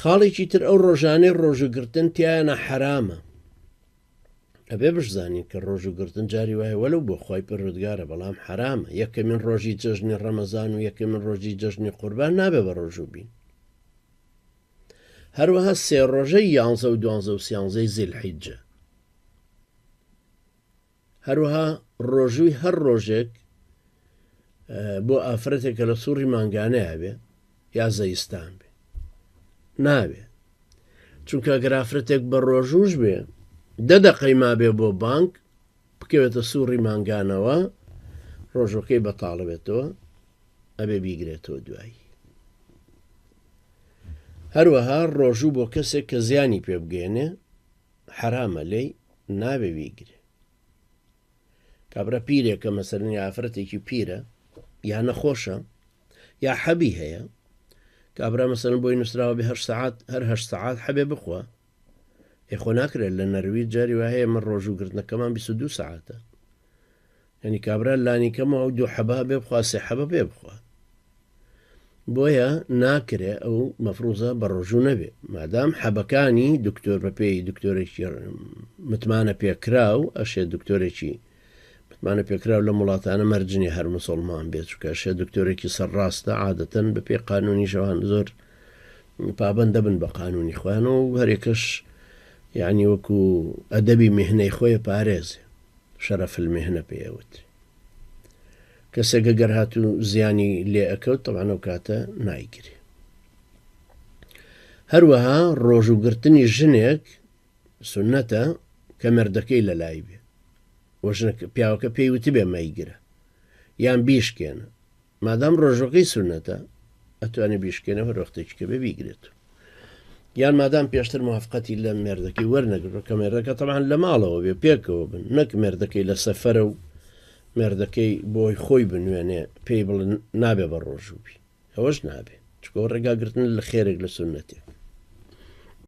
خاڵێکی تر ئەو ڕۆژانەی ڕۆژوگرتن تیایانە حەرامە ئەبێ بشزانین کە ڕۆژوگرتن جاری وایە وەلو بۆ خوای پەروەردگارە بەڵام حەرامە یەکەمین ڕۆژی جەژنی ڕەمەزان و یەکەمین ڕۆژی جەژنی قوربان نابێ بە ڕۆژوو بین هەروەها سێ ڕۆژەی یانزە و دوانزە و سیانزەی زیلحیجە هەروەها ڕۆژووی هەر ڕۆژێک بۆ ئافرەتێک کە لە سوڕی مانگانەیا بێ یا زەیستان بێ نابێ چونکە گەر ئافرەتێک بە ڕۆژوش بێ دە دەقەی مابێ بۆ بانک بکەوێتە سوڕی مانگانەوە ڕۆژەکەی بەتاڵە بێتەوە ئەبێ بیگرێتەوە دوایی هەروەها ڕۆژوو بۆ کەسێک کە زیانی پێ بگەێنێ حەرامە لێی نابێ بیگرێ کابرا پیرێکە مەسەلەن یا ئافرەتێکی پیرە یا نەخۆشە یا حەبی هەیە کابرا مەسەلەن بۆی نووسراوە بێ هەر سەعات هەر هەشت سەعات حەبێ بخوا ئێ خۆ ناکرێت لە نەرویج جاری وایە ئێمە ڕۆژوو گرتنەکەمان 22 سەعاتە یعنی کابرا لانی کەمەوە ئەو دوو حەبە بێ بخوا سێ حەبە بێ بخوا بۆیە ناکرێ ئەو مەفروزە بە ڕۆژوو نەبێ مادام حەبەکانی دکتۆر بەپێی دکتۆرێکی متمانە پێکراو ئەشێ دکتۆرێکی متمانە پێکراو لەم وڵاتانە مەرجنی هەر مسلمان بێت چکە شێ دکتۆرێکی سەرڕاستە عادەتەن بەپێی قانونی ژەوان زۆر پابند دەبن بە قانونی خۆیان و هەرێکەش یعنی وەکو ئەدەبی میهنەی خۆی پارێزێ شەرەف المهنە پێوت کەسێک گەر هاتوو زیانی لێ ئەکەوت تەبعەن ئەو کاتە نایگرێ. هەروەها ڕۆژوو گرتنی ژنێک سوننەتە کە مێردەکەی لە لای بێ و ژنەکە پیاوەکە پێی وتبێ مەیگرە یان بیشکێنە مادام ڕۆژوەکەی سوننەتە ئەتوانێ بیشکێنە هەر وەختێکی کە بێ بیگرێت یان مادام پێشتر موافقەتی لە مێردەکەی وەرنەگرتووە کە مێردەکە تەبعەن لە ماڵەوە بێ پێکەوە بن نەک مێردەکەی لە سەفەرە و مێردەکەی بۆی خۆی بنوێنێ پێی بڵێ نابێ بە ڕۆژوو بی ئەوەش نابێ چکۆ ڕێگاگرتن لە خێرێک لە سوننەتێک.